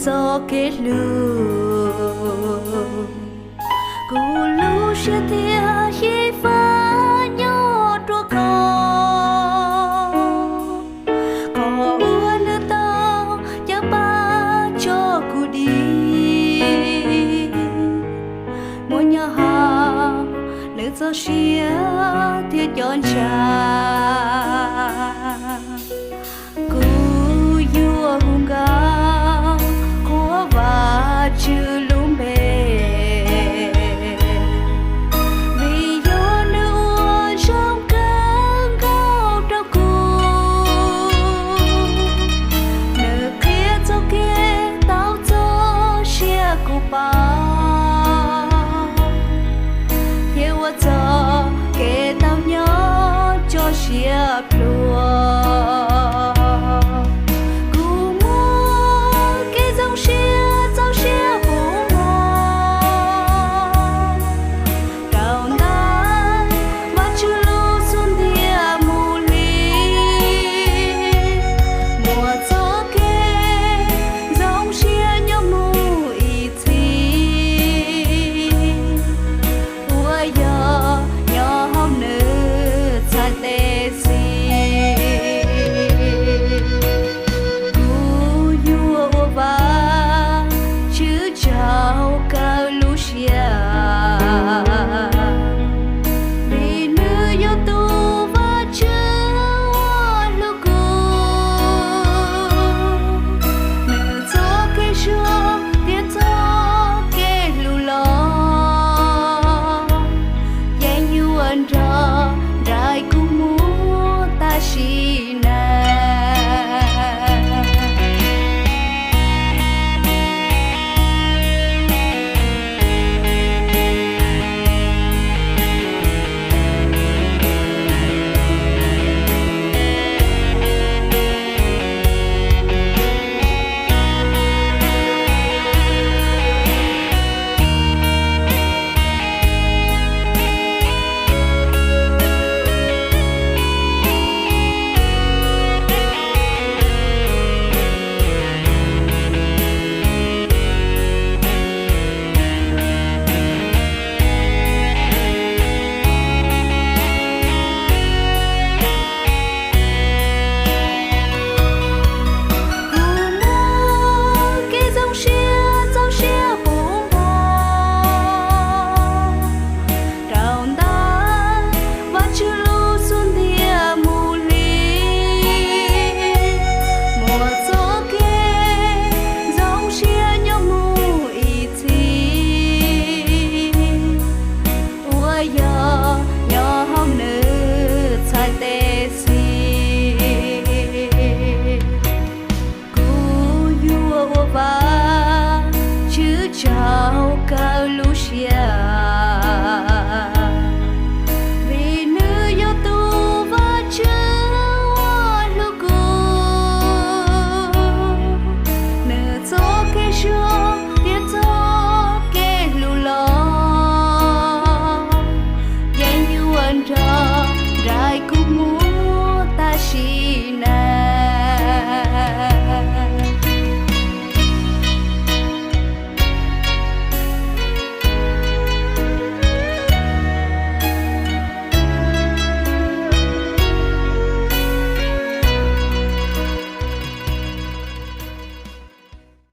txoj kev hlub. Kuv lub siab thiaj xyiv fab nyob rau koj, kom ua nws tau caj pas tso kuv dim. Muaj nyob hauv nws txoj sia thiab cov ntshav. Kuv yuav hu nkauj qhuas Vajtswv lub npe, vim yog nws ua zoo kawg nkaus rau kuv. Nws qhia txoj kev tau txoj sia kuv pom, thiab ua txoj kev tau nyob tso siab